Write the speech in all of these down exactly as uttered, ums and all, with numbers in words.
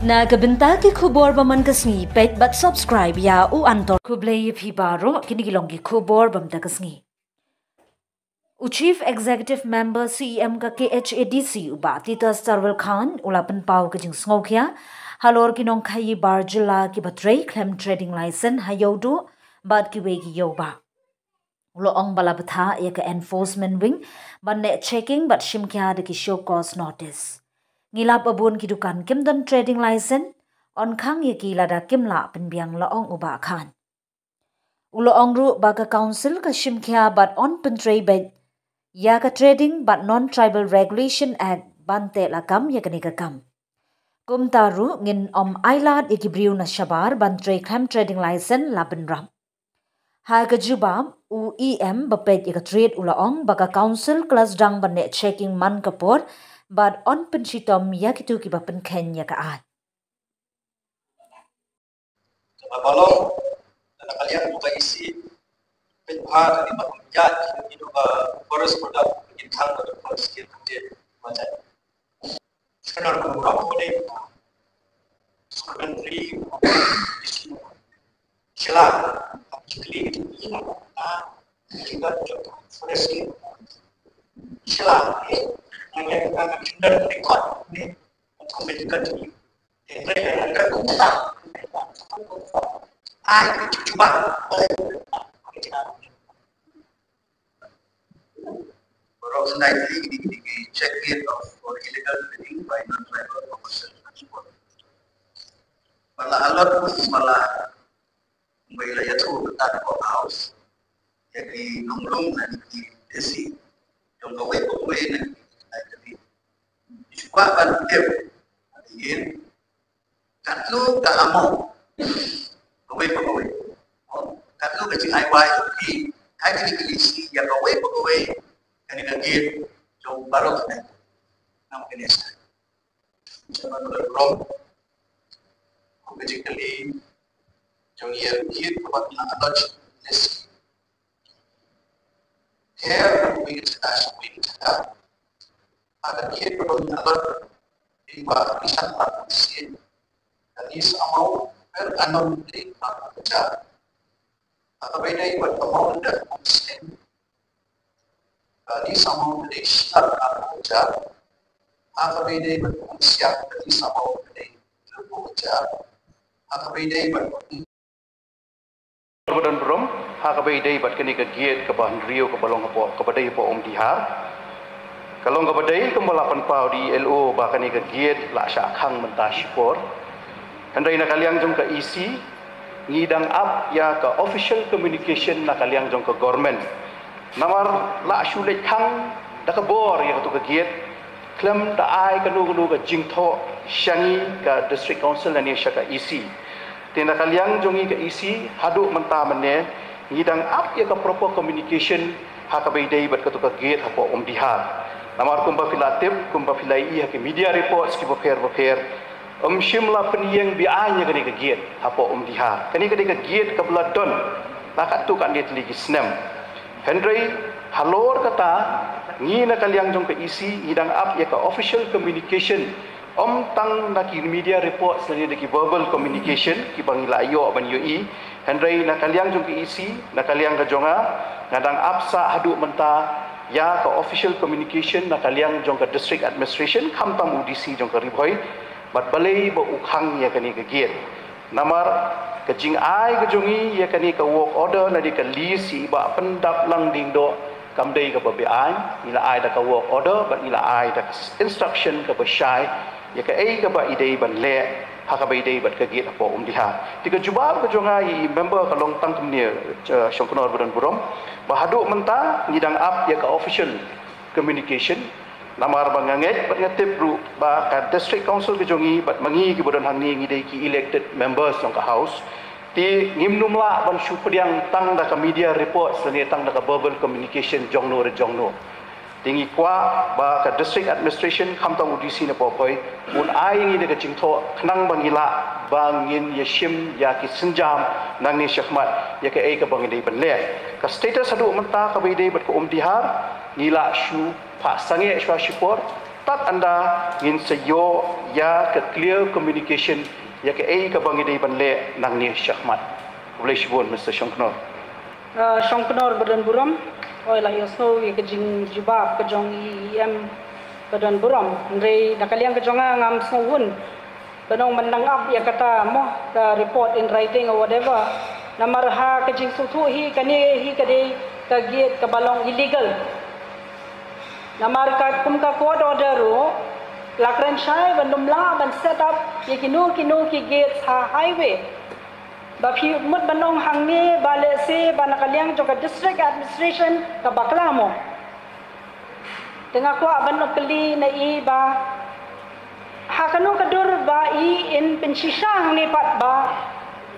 Na ka bynta ki khubor ba man ka sngi, peit bad subscribe ïa u Antor. Khublei ïa phi baroh, kine ki long ki khubor ba mynta ka sngi. U Chief Executive Member C E M ka K H A D C, u Bah Titus Tarwel Chyne, u la pynpaw ka jingsngewkhia halor ki nongkhaïi bar jylla kiba trei khlem trading license ha Ïewduh bad kiwei ki ïewbah. U la ong ba la bthah ïa ka enforcement wing ban leh checking bad shim khia da ki show cause notice. Ngi lap ba bun ki dukan kim don trading license, yn khang ïa ki lada kim lah pynbiang, la ong u Bah Chyne. U la ong ruh ba ka council ka shim khia bad yn pyntrei beit ïa ka Trading bad Non-Tribal Regulation Act ban teh lakam ïa kane ka kam. Kumta ruh ngin ym ailad ïa ki briew na shabar ban trei khlem trading license la bynrap. Ha ka jubab, u E M ba peit ïa ka trade u la ong ba ka council ka la sdang ban leh checking man ka por bad yn pynshitom ïa kito kiba pynkheiñ ïa ka aiñ. Kaba long, na ka liang ka E C, pynbha ka dei ba kum ïa ki, ki, ba forest product, ki thang ba forest ki thang je, ba jai. Sekarang ko ba ko dei supplementary, sila, actually, ah, kita forest ki, sila, eh, ngai ngai ngai ngai record ni, ko me ka ni. Baroh khyndai tylli ki, ki, ki check gate of for illegal trading by non-tribal commercial transport. Ba la allot, ba la, ba la ïathuh kata ha court house ïa ki nonglum na ki desi jong kawei pa kawei na ki khyndai tylli. Shu kwah ban tip ïa katno ka amount kawei pa kawei. Katno ka jingai wai jong ki, ai kane ka list ïa kawei pa kawei, kane ka gate jong baroh kane. Nam kane sa. Jong baroh ka rom. Ko ka jingkylli jong ïa gate kaba na allot list. Her wing ta, wing ta. Ada kit pun alert. Iba isan ba sin. Tadi sama per anom di ba kerja. Aka bai dei ba amount da sin. Tadi sama di sila ba kerja. Aka bai dei ba siap, tadi sama di kerja. Aka bai dei ba Ba don burom, ha kaba ïadei bad kane ka gate kaba hynriew kaba long hapoh, kaba dei hapoh Umdihar. Ka long kaba dei kumba la pynpaw da i L O ba kane ka gate la shah khang mynta shipor. Hynrei na ka liang jong ka E C, ngi dang ap ïa ka official communication na ka liang jong ka government. Namar la shu leit khang da ka bor ïa katu ka gate, khlem da ai kano kano ka jingthoh sha ngi ka District Council lane sha ka E C. Te na ka liang jong ngi ka E C haduh mynta mynne ngi dang ap ïa ka proper communication ha kaba ïadei bad katu ka gate hapoh Umdihar. Namar kumba phi la tip, kumba phi la ïohi ha ki media reports kiba pher ba pher, ym shym la pynïeng beaiñ ïa kane ka gate hapoh Umdihar. Kane ka dei ka gate kaba la don la katto katne tylli ki snem. Hynrei halor kata, ngi na ka liang jong ka E C ngi dang ap ïa ka official communication, ym tang na ki media reports lane da ki verbal communication kiba ngi la ïoh ban ïohi. Hynrei na ka liang jong ka E C, na ka liang ka jong nga, nga dang ap sah haduh mynta ïa ka official communication na ka liang jong ka District Administration, khamtam u D C jong ka Ri Bhoi, bad balei ba u khang ïa kane ka gate. Namar ka jingai ka jong ngi ïa kane ka work order lane ka lease ïa i Bah Pyndaplang Diengdoh kam dei kaba beaiñ. Ngi la ai da ka work order bad ngi la ai da ka instruction kaba shai ïa kaei kaba i dei ban leh ha kaba ïadei bad ka gate hapoh Umdihar. Te ka jubab ka jong nga ïa i member ka long tang kumne, eh, Shongknor ba don burom, ba haduh mynta ngi dang ap ïa ka official communication. Namar ba nga ngeit bad nga tip ruh ba ka District Council ka jong ngi bad ma ngi kiba don hangne ngi dei ki elected members jong ka House. Te ngim nym lah ban shu pdiang tang da ka media reports lane tang da ka verbal communication jong no re jong no. Te ngi kwah ba ka District Administration khamtam u D C na Ri Bhoi un ai ngi da ka jingthoh khnang ba ngi lah ba ngin ïashim ïa ki sienjam nangne shakhmat ïa kaei kaba ngi dei ban leh. Ka status haduh mynta kaba ïadei bad ka Umdihar ngi la shu phah sangeh shuwa shipor, Tad ynda ngin sa ïoh ïa ka clear communication ïa kaei kaba ngi dei ban leh nangne shakhmat. Khublei shibun Mister Shongknor. Uh, Shongknor ba don burom. Oi, la ïohsngew ïa ka jingjubab ka jong i EM ba don burom. Hynrei na ka liang ka jong nga ngam sngewhun ban ong ban nang ap ïa kata mo, ka report in writing or whatever. Namar ha ka jingsngewthuh hi, kane hi ka dei ka gate kaba long illegal. Namar ka kum ka court order ruh la kren shai ban ym lah ban set up ïa kino kino ki gates ha highway. Ba phi mut ban ong hangne ba lehse ba na ka liang jong ka district administration ka bakla mo. Te nga kwah ban ong kylli na i ba ha kano ka dur ba i in pynshisha hangne pat ba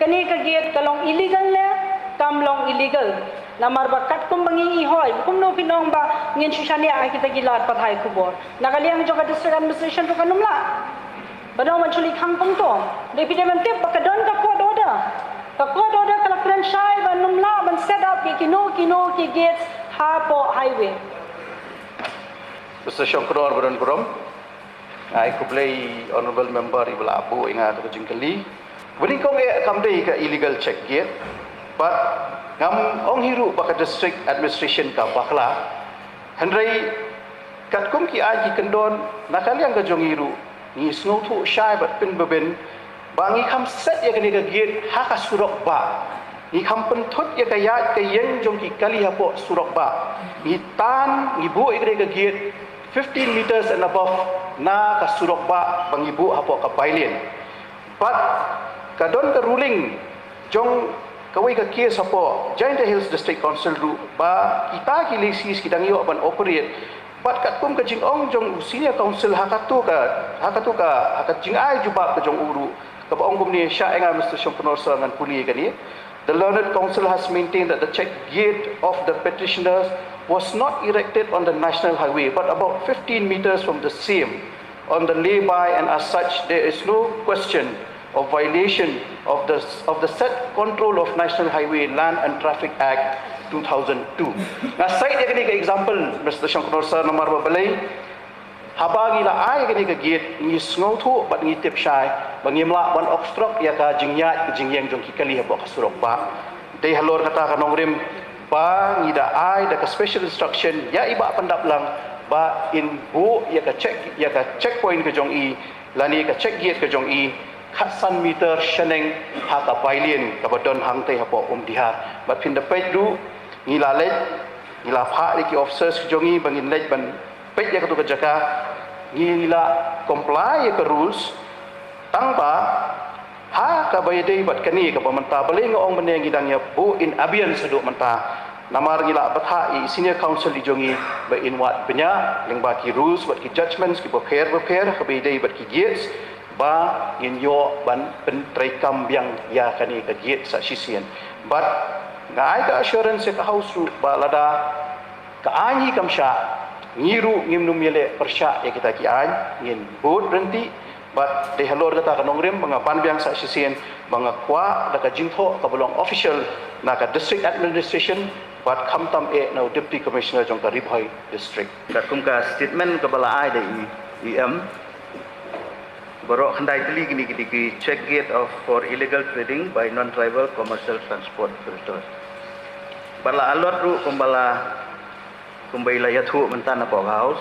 kane ka gate ka long illegal ne kam long illegal. Namar ba katkum ba ngi i hoi kumno phi nong ba ngin shu shaniah ha kita ki lad pathai khubor. Na ka liang jong ka district administration ruh kan ym lah. Ba dang ban chuli khang pung to. Dei phi dei ban tip ba ka don ka court order. Ka court order ka la kren shai ban ym lah ban set up ïa kino kino ki gates hapoh highway. Mister Shongknor ba don burom. Ai khublei honorable member iba la buh ïa nga ka jingkylli. Ba nyngkong eh kam dei ka illegal check gate. But ngam ong hi ruh ba ka district administration ka bakla. Hynrei katkum ki aiñ ki kyndon na ka liang ka jong i ruh ngi sngewthuh shai bad pynbeit ba ngi kham set ïa kane ka gate ha ka surok bah. Ngi kham pynthut ïa ka ïaid ka ïeng jong ki kali hapoh surok bah. Ngi tan ngi buh ïa kane ka gate fifteen meters and above na ka surok bah ba ngi buh hapoh ka bailen. Bad ka don ka ruling jong kawei ka case hapoh Jaintia Hills District Council ruh ba kita ki leases ki dang ïoh ban operate. Bad katkum ka jingong jong u senior counsel ha katu ka ha katu ka ha ka jingai jubab ka jong u ruh kaba ong kumne sha ïa nga Mister Shongknor sa ngan pule kane. The learned counsel has maintained that the check gate of the petitioners was not erected on the national highway but about fifteen meters from the same on the lay-by, and as such there is no question of violation of the of the said Control of National Highway Land and Traffic Act two thousand two. Nga cite ïa kane ka example Mister Shongknor sa namar ba balei haba ngi la ai ïa kane ka gate ngi sngewthuh bad ngi tip shai ba ngim lah ban obstruct ïa ka jingïaid ka jingïeng jong ki kali hapoh ka surok bah. Dei halor kata ka nongrim ba ngi da ai da ka special instruction ïa i Bah Pyndaplang ba in buh ïa ka check ïa ka checkpoint ka jong i lane ka check gate ka jong i khatsan meter shaneng ha ka bailen kaba don hangtei hapoh Umdihar. Bad phin da peit ruh ngi la leit ngi la phah ïa ki officers ka jong i ba ngin leit ban peit ïa katu ka jaka ngi la comply ïa ka rules. Tang ba ha kaba ïadei bad kane kaba mynta balei nga ong mynne ngi dang ïa buh in abeyance haduh mynta. Namar ngi la bthah ïa i senior counsel i jong i ba in wad bniah lyngba ki rules bad ki judgments kiba pher ba pher kaba ïadei bad ki gates ba ngin ïoh ban pyntreikam biang ïa kane ka gate sa shisien. Bad nga ai ka assurance ïa ka House ruh ba lada ka aiñ hi kam shah ngi ruh ngim nym ïaleh pyrshah ïa kita ki aiñ ngin bud ryntih. Bad dei halor kata ka nongrim ba nga ban biang sa shisien ba nga kwah da ka jingthoh kaba long official na ka district administration bad khamtam eh na u deputy commissioner jong ka Ri Bhoi district. Katkum ka statement kaba la ai da i EM baroh khyndai tylli kine ki dei ki check gate of for illegal trading by non-tribal commercial transport operators. Bad la allot ruh kumba la kumba i la ïathuh mynta na ka House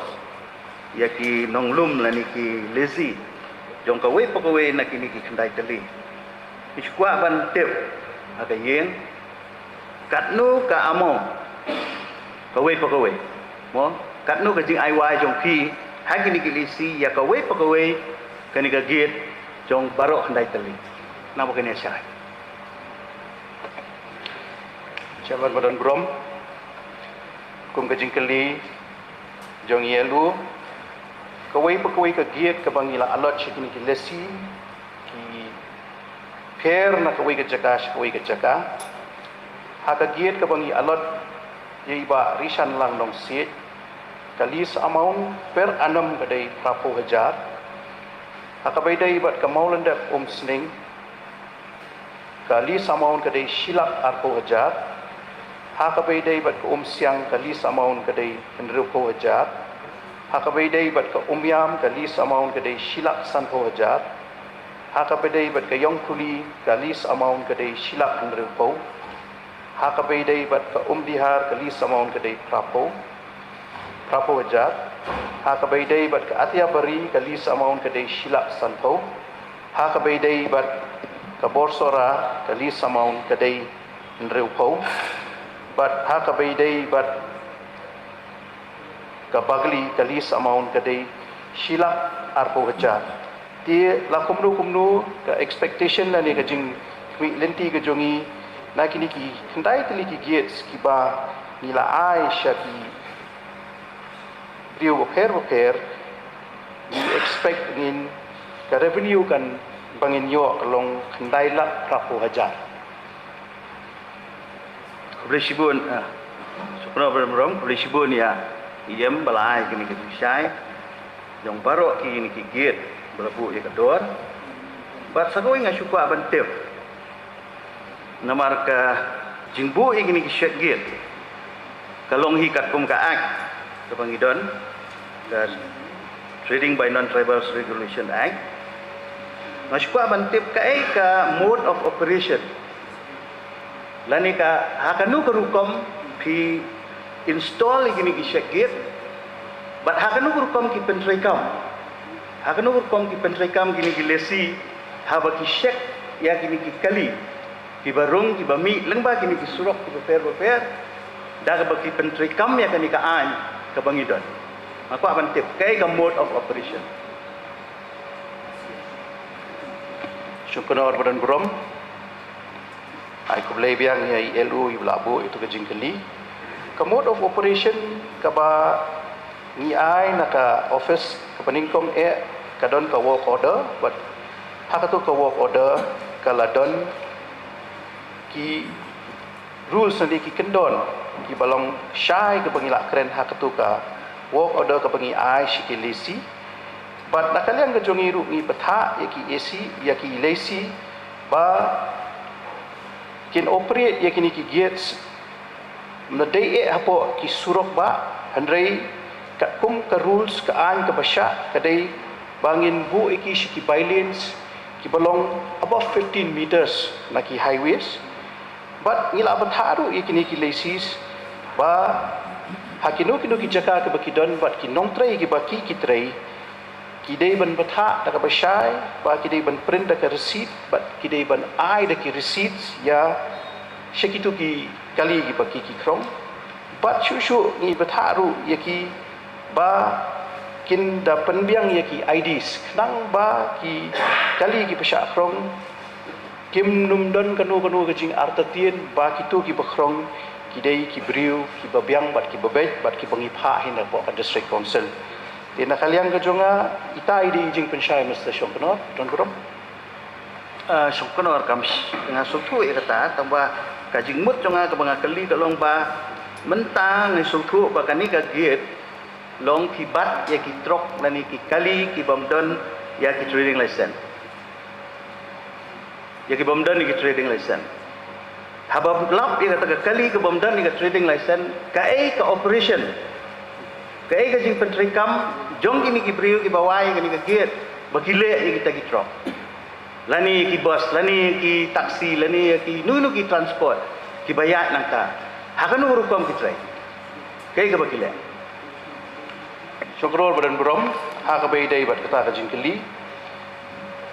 ïa ki nonglum lane ki lessee jong kawei pa kawei na kine ki khyndai tylli. Ngi shu kwah ban tip ha ka ïing katno ka amount kawei pa kawei mo katno ka jingai wai jong phi ha kine ki lessee ïa kawei pa kawei kane ka gate jong baroh khyndai tylli. Naba kane shai. Chairman ba don burom kum ka jingkylli jong i L U kawei pa kawei ka gate kaba ngi la allot sha kine ki lessee ki pher na kawei ka jaka sha kawei ka jaka. Ha ka gate kaba ngi allot ïa i Bah Rishanlang Nongsiej ka lease amount per annum ka dei phraphew hajar. Ha kaba ïadei bad ka Mawlyndep Umsning ka lease amount ka dei shi lak arphew hajar. Ha kaba ïadei bad ka Umsiang ka lease amount ka dei hynriewphew hajar. Ha kaba ïadei bad ka Umiam ka lease amount ka dei shi lak sanphew hajar. Ha kaba ïadei bad ka Ïongkuli ka lease amount ka dei shi lak hynriewphew. Ha kaba ïadei bad ka Umdihar ka lease amount ka dei phraphew, phraphew hajar. Ha kaba ïadei bad ka Athiabari ka lease amount ka dei shi lak sanphew. Ha kaba ïadei bad ka Borsora ka lease amount ka dei hynriewphew. Bad ha kaba ïadei bad ka Bagli ka lease amount ka dei shi lak arphew hajar. Te la kumno kumno ka expectation lane ka jingkhmih lynti ka jong ngi na kine ki khyndai tylli ki gates kiba ngi la ai sha ki briew bapher bapher, ngi expect ngin ka revenue kan ba ngin ïoh ka long khyndai lak phraphew hajar. Khublei shibun, ah, Shongknor Baranburung, khublei shibun ïa i E M ba la ai kine ki jingshai jong baroh kine ki gate ba la buh ïa ka dor. Bad sa kawei nga shu kwah ban tip, namar ka jingbuh ïa kine ki check gate ka long hi katkum ka Act kaba ngi don, ka Trading by Non-Tribals Regulation Act. Nga shu kwah ban tip kaei ka mode of operation, lane ka ha kano ka rukom phi install ïa kine ki check gate, bad ha kano ka rukom ki pyntreikam, ha kano ka rukom ki pyntreikam kine ki lessee haba ki check ïa kine ki kali kiba rung kiba mih lyngba kine ki surok kiba pher bapher, da kaba ki pyntreikam ïa kane ka aiñ kaba ngi don. Nga kwah ban tip kaei ka mode of operation. Shongknor Baranburung, ai khublei biang ïa i L O iba la buh ïa tu ka jingkylli. Ka mode of operation kaba ngi ai na ka office kaba nyngkong eh ka don ka work order, bad ha katu ka work order ka la don ki rules ne ki kyndon kiba long shai kaba ngi la kren ha katu ka work order kaba ngi ai sha ki lessee. Bad na ka liang ka jong ngi ruh ngi bthah ïa ki A C, ïa ki lessee ba kin operate ïa kine ki gates, ym dei eh hapoh ki surok bah, hynrei katkum ka rules ka aiñ kaba shah ka dei ba ngin buh ïa ki sha ki bylanes kiba long above fifteen meters na ki highways. Bad ngi la bthah ruh ïa kine ki lessees ba ha kino kino ki jaka kiba ki don bad ki nongtrei kiba ki ki trei, ki dei ban bthah da kaba shai, ba ki dei ban print da ka receipt, bad ki dei ban ai da ki receipts ïa sha kitu ki kali kiba ki ki khrong. Bad shuh shuh ngi bthah ruh ïa ki ba kin da pynbiang ïa ki I Ds khnang ba ki kali kiba shah khrong kim nym don kano kano ka jingartatien ba kitu kiba khrong ki dei ki briew kiba biang bad kiba beit bad kiba ngi phah hi na ka District Council. Te na ka liang ka jong nga, ita i dei i jingpynshai, Mister Shongknor Baranburung. Ah, Shongknor, kam sh-, nga sngewthuh ïa kata, tangba ka jingmut jong nga kaba nga kylli ka long ba mynta nga sngewthuh ba kane ka gate long ki bat ïa ki trok lane ki kali kibym don ïa ki trading license. Ïa kibym don ïa ki trading license. Haba lap ïa kata ka kali kaba ym don ïa ka trading license, kaei ka operation, kaei ka jingpyntreikam jong kine ki briew kiba wai ïa kane ka gate ba ki leh ïa kita ki trok, lane ïa ki bus, lane ïa ki taxi, lane ïa kino kino ki transport kiba ïaid nangta? Ha kano ka rukom ki trei? Kaei kaba ki leh? Shongknor Baranburung, ha kaba ïadei bad kata ka jingkylli,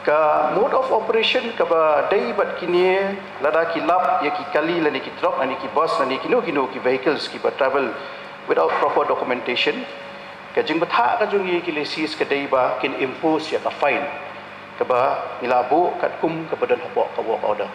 ka mode of operation kaba dei bad kine, lada ki lap ïa ki kali lane ki trok lane ki bus lane kino kino ki vehicles kiba travel without proper documentation, ka jingbthah ka jong ngi ki lessees ka dei ba kin impose ïa ka fine kaba ngi la buh katkum kaba don hapoh ka work order.